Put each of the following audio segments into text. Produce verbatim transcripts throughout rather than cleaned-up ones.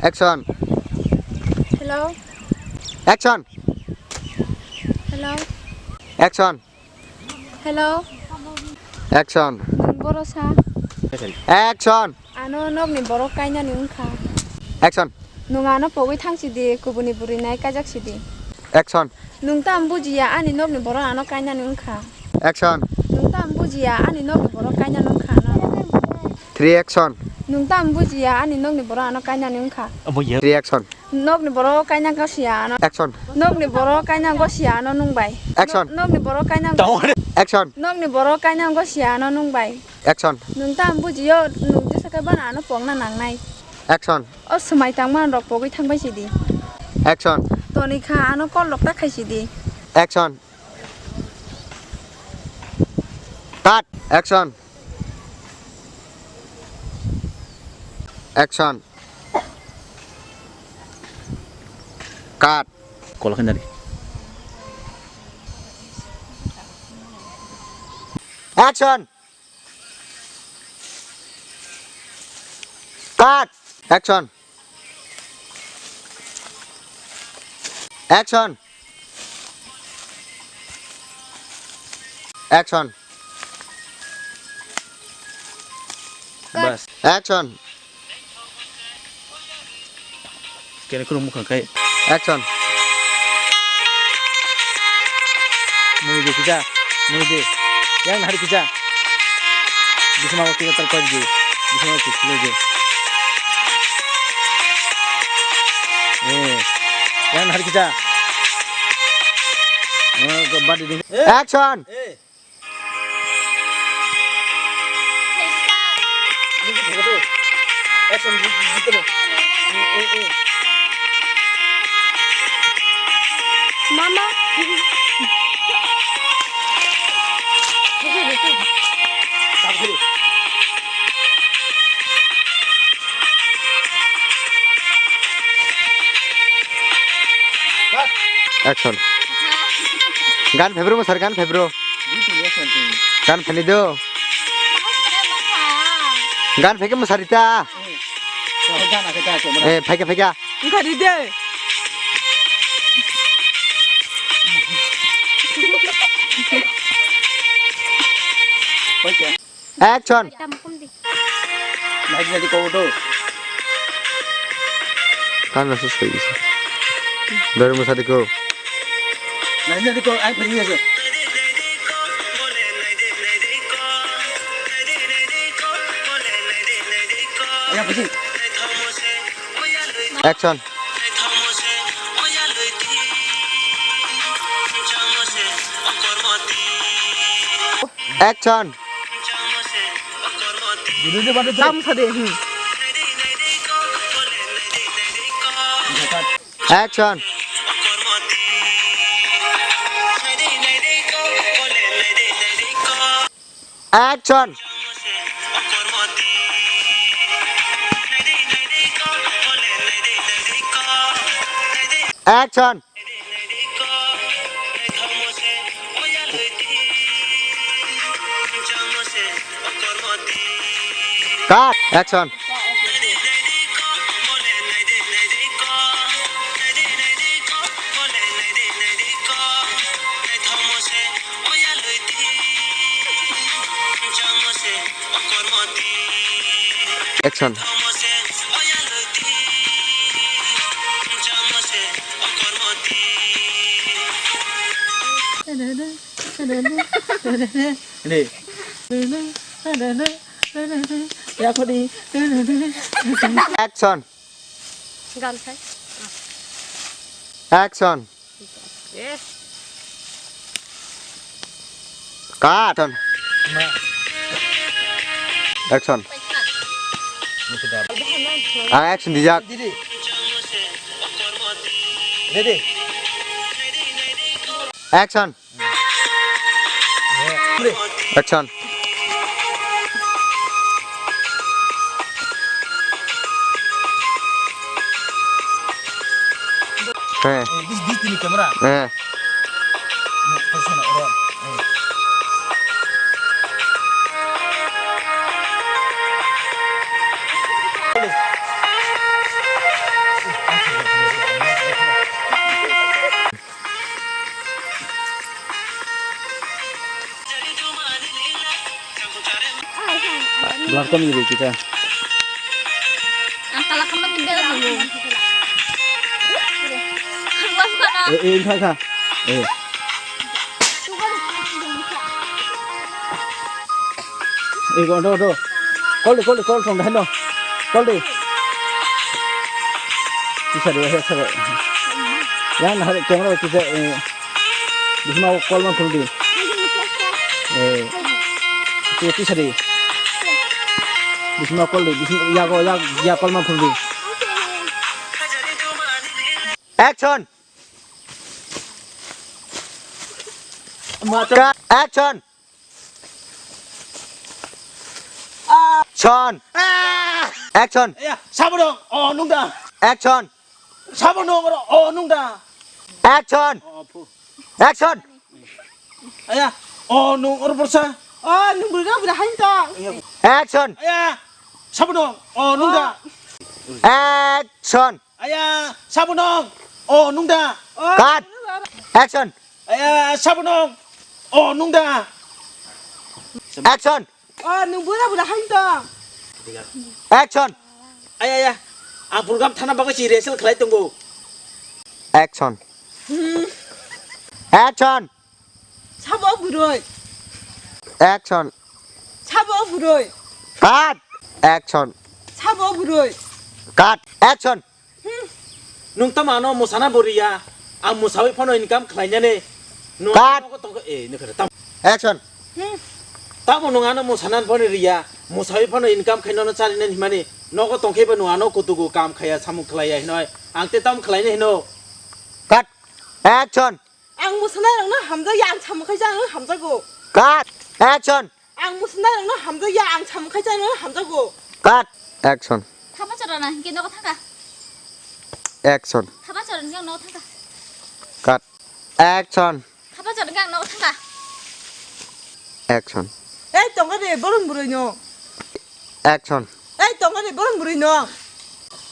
Action. Hello. Action. Hello. Action. Hello. Action. Nwng boro sa. Action. Ano nokni borok kainani wngkha. Action. Nwng ano pogwi thang sidi, kubuni bwrwi nai kaijak sidi. Action. Nwng tamo bujiya ani nokni borok ano kainani wngkha. Action. Nwng tamo bujiya ani nokni borok kainani wngkha ano. Three action. Nwng tamo bujiya ani nokni borok ano kainani wngkha. Three action. Nokni borok kaina gosiya ano. Action. Nokni borok kaina gosiya ano nwng bai. Action. Nok-, nokni borok kaina. Action. Nokni borok kaina gosiya ano nwng bai. Action. Nwng tamo bujiyo, nwng jesa khe bana ano pokna nangnai. Action. O swmai tangma rok pogwi thangbai sidi. Action. Toni kha ano kol rok ta khai sidi. Action. Cut. Action. Action. Cut. Kol khe nari. Action. Cut. Action. Action. Action. Bas. Action. Kene khulum mukhang khai. Action. Mui de kija, mui de. Yang nahar kija. Bisma waktu yang terkau je. Bisma waktu kilo je. Eh. Yang nahar kija. Eh, ke badi de. Action. Eh. Mama. Action. Gan phai bro, mwsari gan phai bro. Gan phai do. Gan phai khe mwsari ta. Eh, phai khe, phai khe. Wngkha di de. Action. Naidi naidi kok do. Kan rasa soi bisa. Dari masa diko. Naidi naidi kok, ai pergi aja. Ayo pergi. Action. Action. Tam sa de, hmm. Action. Action. Action. Cut. Action. Action. Re. Action. Gan khai. Action. Eh. Cut. Action. Ang action dijak. Ready. Action. Action. Eh. Eh, this, this thing camera. Eh. Kami ri kita. Ang kala kama di bela dulu. Ang was ko na. Eh, eh, kha, kha. Eh. Eh, go, go, go. Call di, call di, call from the, no. Call di. Kisa di, eh, kisa di. Yang na hari camera kisa, eh. Bisma call man phone di. Eh. Kisa, kisa di. Bisma call di, bisma, ya go, ya, ya call man phone di. Action. Cut. Action. Action. Ah! Action. Ya, sabo dong. Oh, nungda. Action. Sabo nung oro. Oh, nungda. Action. Oh, pu. Action. Aya. Oh, nung oro borsa. Oh, nung bura bura hain tong. Action. Aya. Sabo dong. Oh, nungda. Action. Aya, sabo nung. Oh, nungda. Cut. Action. Aya, sabo nung. Oh, nungda. Action. Oh, nung bura bura hain tong. Action. Aya, aya. Ang program thana bagwi si rehearsal khlai tongo. Action. Hmm. Action. Sabo buroi. Action. Sabo buroi. Cut. Action. Sabo buroi. Cut. Action. Hmm. Nung tamo ano musana bo riya? Ang musawi phano income khlainani. Nung Cut. Nogo tongkha, eh, nukha tam. Action. Hmm. Tamo nung ano musana phano riya? Musawi phano income khainano charinani himani. Nogo tongkheba nung ano kutugu kam khaya samung khlaiya hinoi. Ang te tam khlaina hino. Cut. Action. Ang musanai rokno hamjakya, ang samung khaisa ang hamjago. Cut. Action. Ang musanai rokno hamjakya, ang samung khaisa ang hamjago. Cut. Action. Thapa chorana, hingke nogo thangka. Action. Thapa chorana, hingke ang nogo thangka. Cut. Action. Thapa chorana, hingke ang nogo thangka. Action. Ei, tongkha de, borom burui no. Action. Ei, tongkha de, borom burui no.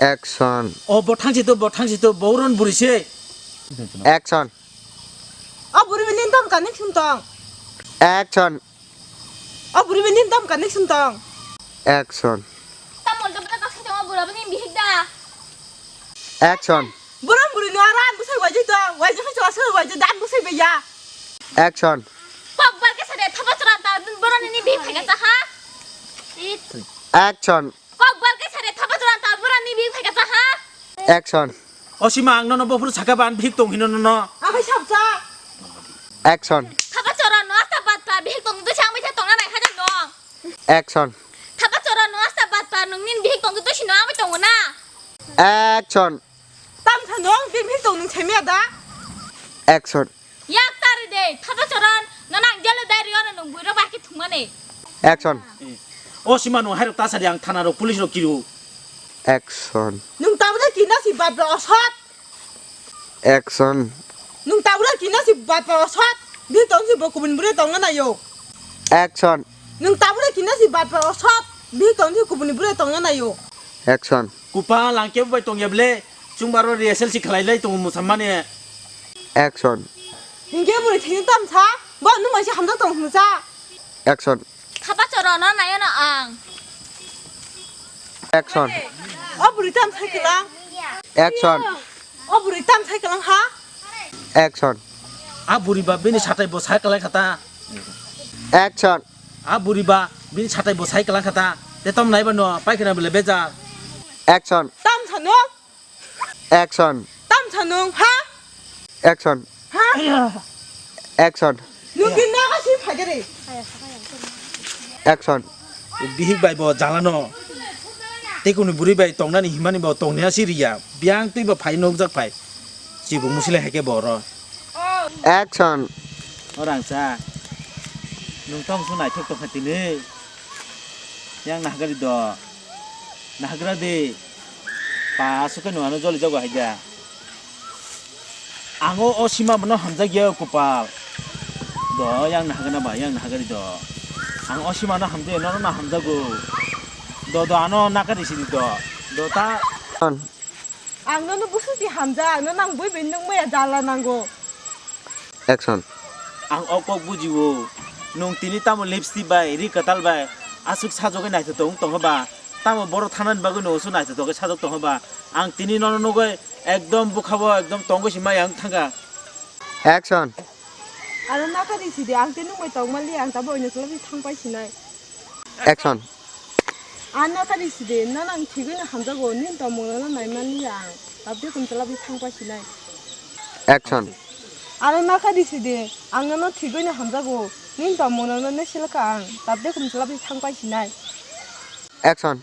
Action. O, bo thangsi to, bo thangsi to, bo uron burui se. Action. O buri bini dam kanik sum tong. Action. O buri bini dam kanik sum tong. Action. Tamol to bata kaso tong bura bini bihik da. Action. Bura buri no ran busai wajai to, wajai khaso asal wajai dan busai beya. Action. Kok bar ke sade thapa chora ta bura ni bihik phai ka ha. It. Action. Kok bar ke sare thapa chora ta bura ni bihik phai ka cha ha? Action. O sima ang nono bophuru saka ban bihik tong hino nono. Akhai sabcha. Action. Thapa chora no asta bat pa bihik tong tu chang mai cha tong na nai hajar no. Action. Thapa chora no asta bat pa nung nin bihik tong tu sino ang mai tong na. Action. Tam sa nung bihik tong nung chemia da. Action. Yak tari de, thapa choron, nana ang jelo dai rio na nung buiro ba ki thumane. Action. O sima nung hairok ta sadi ang thana rok police rok kiru. Action. Nung tabra kina si bat ba osot. Action. Nung tabra kina si bat ba osot. Bi tong si bo kubun bure tong na yo. Action. Nung tabra kina si bat ba osot. Bi tong si kubun bure tong na yo. Action. Kupa langke bai tong ya ble. Chung baro rehearsal si khlai lai tongo musammani. Action. Hingke bwrwi thengwi tamsa, bo nwng bai se hamjak tong hwnsa. Action. Thapa choro no nayo no ang. Action. O bwrwi tamsa kwlang. Action. O bwrwi tamsa kwlang ha. Action. A bwrwi ba bini satai bo sai kwlai khata. Action. A bwrwi ba bini satai bo sai kwlai khata. Te tom nai ba no pai khna bele beja. Action. Tamsa no. Action. Tamsa nung ha? Action. Ha? Action. Nung din na kasi phagere. Action. Bihik bai bo jalano. Tekuni buri bai tongnani himani bo tongnia si riya. Biang twi bo phai nukjak phai. Chibung musilai hai khe bo oro. Action. Orang sa. Nung tong su naithok tong kha tini. Yang nahagari do. Nahagra de. Pa aswk khe nwng ano joli jago hai da. Ang o, o sima bono hamjak ya kupal. Do yang nahagana ba, yang nahagari do. Ang o sima no hamjak ya, nono no hamjago. Do, do ano nakari sidi do. Do ta. Ang nono busu si hamjak, ang nono ang bui bini nung maya jala nango. Action. Ang o kok bujiwo. Nung tini tamo lipstick bai, ri kwtal bai, Aswk sajagwi naithotok wng tongkha ba? Tamo borok thangnani bagwi no aswk naithotok khe sajak tongkha ba? Ang tini nono nugwi ekdom bwkhao ekdom tongwi se maya wng thangkha. Action. Ano nakha di sidi, ang tei nung bai tong mali, ang tabo oino chwla bai thang pai sinai. Action. Ano nakha di sidi, nono ang thigwi no hamjago, nini tongmung no nai mali ang, tabde kum chwla bai thang pai sinai. Action. Ano nakha di sidi, ang nono thigwi no hamjago, nini tongmung no no silka ang, tabde kum chwla bai thang pai sinai. Action.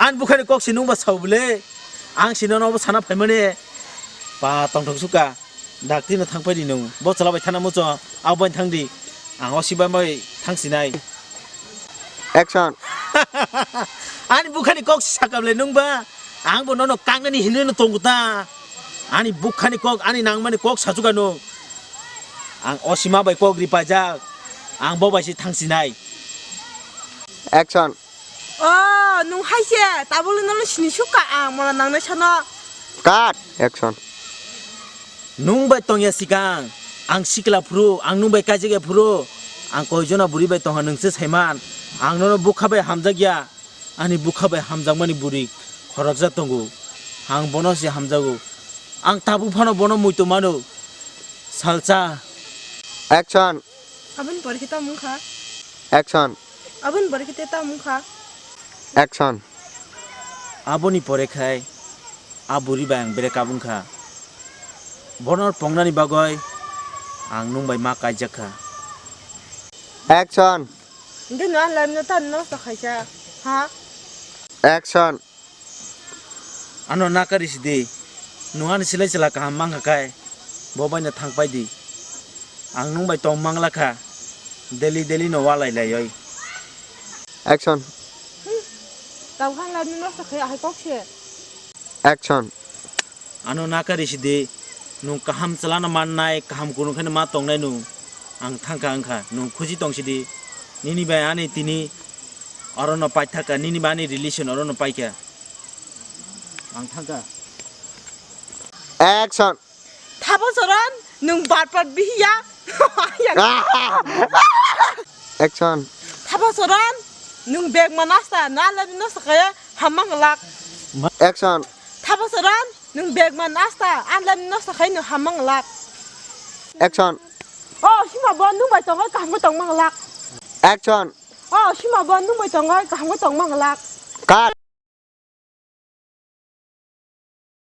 Ani bukhani kok si nungba sao bwle. Ang si nono obo sana phaimani. Pa tongthok suka. Dakti no thang pai di nung. Bo chwla bai thana mucho. Abo bai thang di. Ang o sibai bai thang sinai. Action. Ani bukhani kok si saka bwle nungba. Ang bo nono kangnani hinwi no tongo ta. Ani bukhani kok, ani nangmani kok sachuka nung. Ang o sima bai kok ri paijak. Ang bo bai si thang sinai. Action. Oh, nung hai se, tabuk le nono sini sukha ang, mona nangnai sano. Cut. Action. Nung bai tongya sikang, ang sikla phuru, ang nung bai kaijak ya phuru, ang koijona buri bai tongha nung se saiman, ang nono bukha bai hamjak ya, ani bukha bai hamjakmani buri khoroksa tongo, ang bono se hamjago, ang tabuk phano bono muitu mano, salsa. Action. Aboni pore khe tamo wngkha? Action. Aboni pore khe tamo wngkha? Action. Aboni pore khai a buri bai ang break up wngkha. Bono pongnani bagwi ang nung bai ma kaijak kha. Action. Hingke no ang life no tan nosto khaisa, ha? Action. Ano nakari sidi, nung ani silai sila kaham mangkha kai, bo bai no thang pai di. Ang nung bai tong mangla kha, daily daily no walai lai oi. Action. Tau khan life no nosto khai ahai kok se. Action. Ano nakari sidi, nung kaham chalana mannai, kaham kunu khe ma tongnai nung. Ang thangkha wngkha, nung khuji tong sidi. Nini bai ani tini oro no paithaka, nini bai ani relation oro no paikha. Ang thangkha. Action. Thabo Soron, nung bat bat bihiya. Action. Thabo Soron, nung bag manasta, na labi no sakaya hamang lak. Action. Thabo Soron, nung bag manasta, an labi no sakaya no hamang lak. Action. Oh, sima bo nung bai tongo kaham tong mang lak. Action. Oh, sima bo nung bai tongo kaham tong mang lak.